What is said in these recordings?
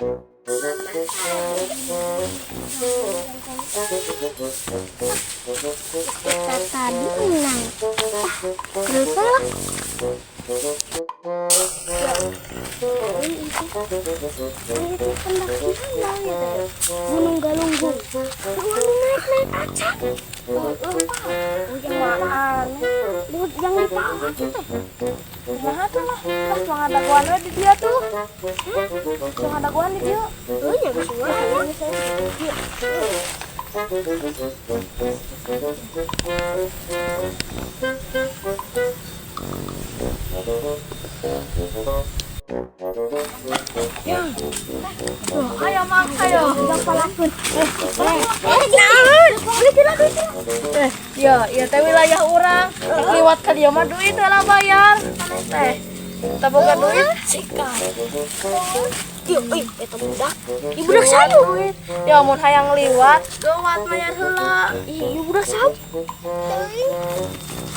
Kita tadi menang. Ah, terus lah. Ya, ini itu. Ini itu pendakian ya teh. Gunung Galunggung. Jangan naik-naik aja. Oh, Yang yang di bawah teh. Kumaha tuh lah. Pas tong ngadagoan we di dia tuh. Tong ngadagoan di dia. Oh, ya geus ya. Tuh, ayo mang, ayo. Jangan. Eh, naon? Duit lah, duit lah. Eh, ya, ieu teh wilayah urang. Liwat ka dieu mah duit lah bayar. Teh. Teu boga duit, sikat. Yuk, ih, eta budak. Ieu budak sayu. Ya mun hayang liwat, geuwat mayar heula. Ih, ieu budak sayu.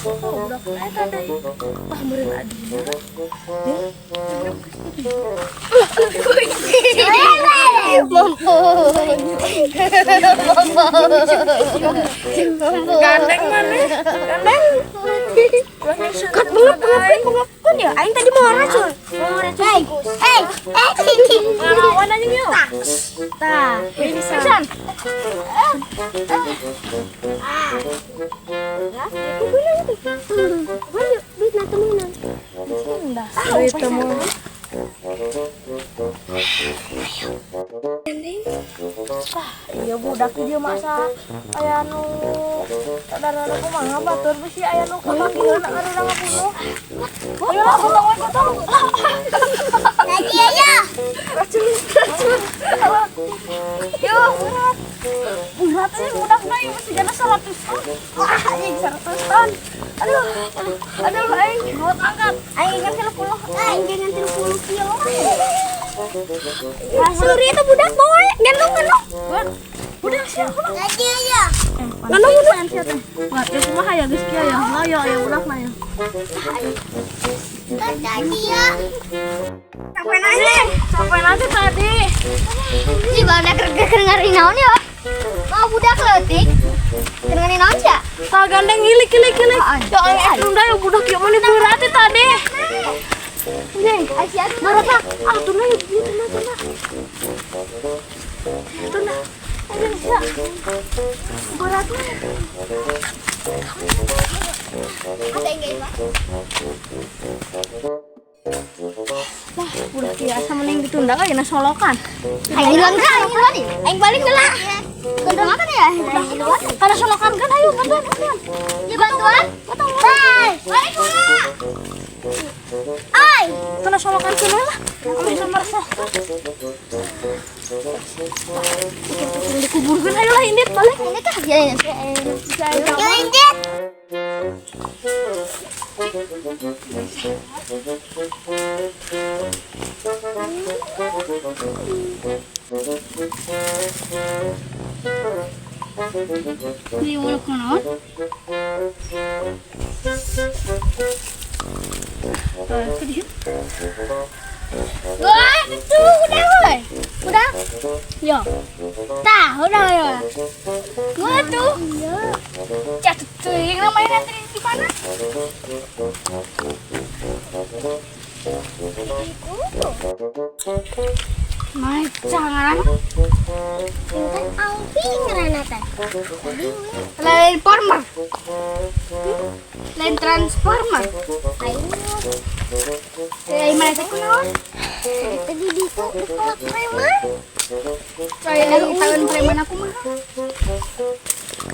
Oh, budak eta teh. Wah, meureun adina. Mampu. Mampu. Gandeng maneh? Gandeng. Kat bengep bengep bengep kan ya. Aing tadi mau racun. Mau racun tikus. Eh, eh. Ngalawan anjing yuk. Tah, Pingsan. Ah. Ya, itu bener itu. Bener, duit na temenan. Ah, duit temu. Tah, iya budak di dieu masa aya nu saudara kumaha batur bisi aya nu kapanggiheun ngareuna ngabunuh. Ayo lah, gotong we gotong. Tadi aja. Racun, racun. Yo, berat. Berat aja budakna ieu masih jana 100 ton. Wah, anjing 100 ton. Aduh, aduh aing buat angkat. Aing kan 30, aing kan 30 kilo. Suri itu budak boy, gendong gendong. Buat budak siapa? Tadi aja. Gendong gendong. Buat ya kumaha ya geus kieu ya. Lah ya aya budakna ya. Tadi ya. Sampai nanti. Sampai nanti tadi. Di mana keur ngari naon ya? Oh, budak leutik. Keur ngari naon sia? Tah gandeng ngilik ngilik ngilik. Ya aing tunda ya budak ieu mah berat tadi. Anjing, Asia marah. Ah, tunda ya tunda tunda. Tunda. Anjing sia. Berat. Ada yang enggak, Pak? Lah, budak ieu asa mending ditunda ka dina solokan. Aing duluan kan, aing duluan. Aing balik heula. Bantuan makan ya? Aing duluan. Kada solokan kan ayo bantuan bantuan. Ya bantuan. Bye. Balik heula. Ai. Kana solokan keun lah. Ameh nomor sok. Pikir-pikir dikuburkeun ayo lah indit balik. Ini kah ya ya. Ya indit. Di uluk naon? Ke dieu. Wah, itu udah woi. Udah. Yo. Tah, udah ya. Gua tuh. Jatuh teuing namanya nanti di mana? Macangan. Intan Alfi ngaranna teh. Lain former. Lain transformer. Ayo. Eh, mana teh kunaon? Tadi di itu kolak preman. Lain tahun preman aku mah.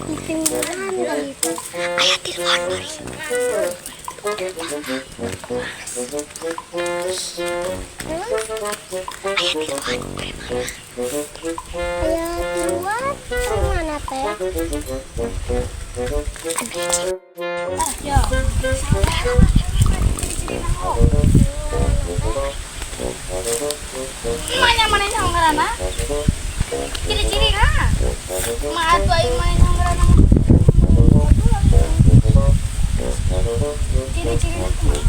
Ketinggalan gitu. Aya telepon bari. Aya tiluan preman. Aya tiluan preman teh. Ya. Mana mana yang ngaranna? Ciri-ciri lah. Ma atuh aing mah yang ngaranna. Ciri-ciri kumaha?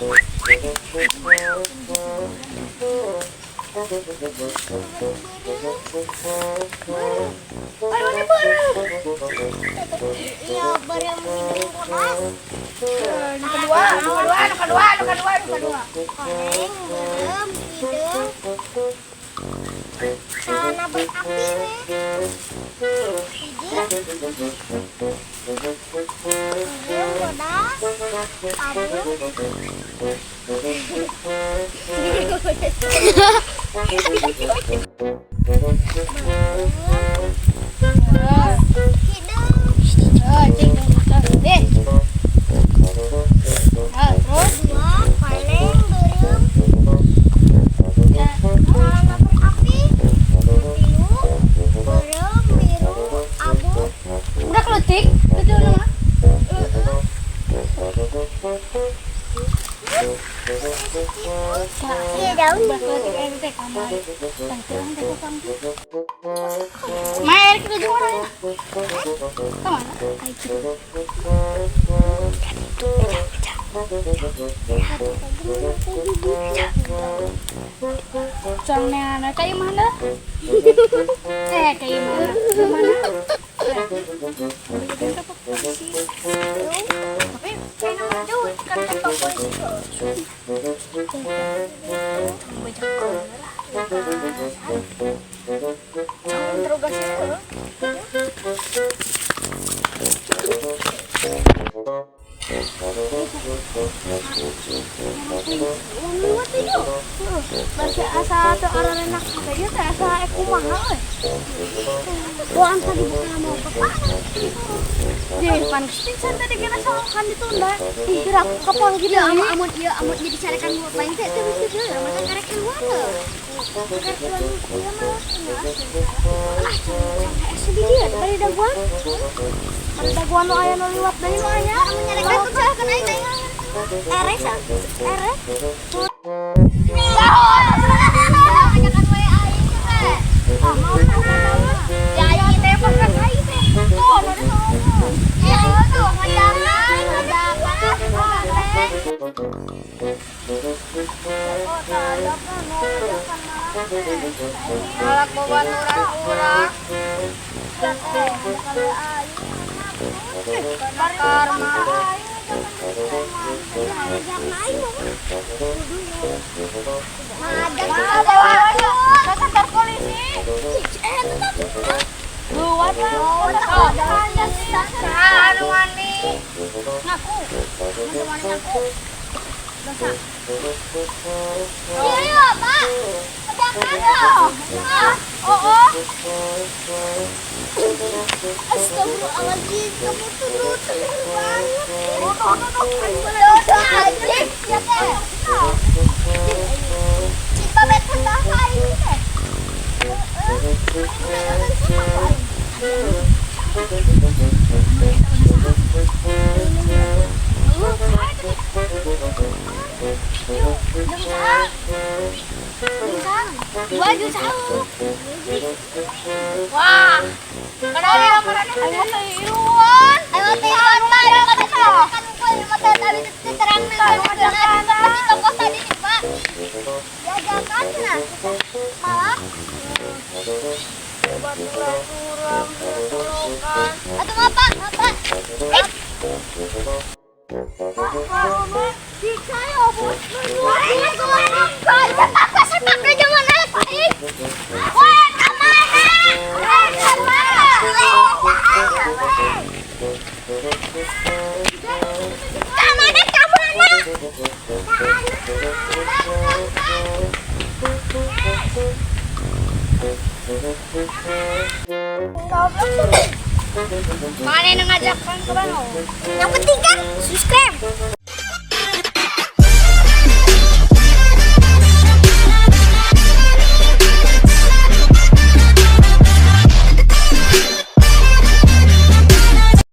Ayo mana beureum? Iya, beureum hideung bodas. Nu kedua, nu kedua, nu kedua, nu kedua, nu kedua. Koneng, beureum, hideung. Celana berapi we. Hiji. Beureum bodas. Abu. Beureum, hideung. Oh, cing deh. Ah, terus Dua, koneng, beureum. Celana berapi. Tilu, beureum, biru, abu. Budak leutik itu nama. Heeh. Iya daun. Budak leutik eta teh kamari. Tangteung teh tukang. Maer kita jeung orang. Kemana? Ai gitu. Soalnya kayak mana? Eh, kayak mana? Mana? Tapi kayaknya mah jauh kan kantor polisi. Banyak lah. Jangan interogasi dulu. Masih asa teu arenak teh teh asa kumaha euy. Bukan tadi bukan mau ke mana? Jadi pan pingsan tadi kena kan ditunda. Kira kapal gitu amun amun ieu amun jadi carekan buat lain teh teh mesti teu mata karek keluar. Karek keluar ieu mah lah sampai di dia bari daguan. Bari daguan nu aya nu liwat deui nu aya. Amun nyarekan tuh salah aing aing. Erek erek. Ajakan we aing teh. Ah, mau Ya aing teh kan aing teh. Tuh, ada sono. Ya itu ngajakan, ngajakan, teh. Oh, tadakan mau ngajakan malah teh. Malak babaturan urang. Karma. Ke kantor polisi. Buat lah. Anu wani ngaku. Anu wani ngaku. Dosa. Iya, Pak. Oh, oh. Astagfirullahaladzim, kamu tuh lucu banget. Dosa anjing, ya teh. Cinta bet bahasa aing teh. Heeh. Baju jauh. Wah. Kenapa marane? Ayo teh iluan. Ayo teh iluan mah kan kue mata tadi terang di toko tadi nih, Pak. Jajakan cenah. Malah baturan urang. Atuh apa? Apa? Eh. Mana yang ngajakkan ke mana? Yang penting kan subscribe.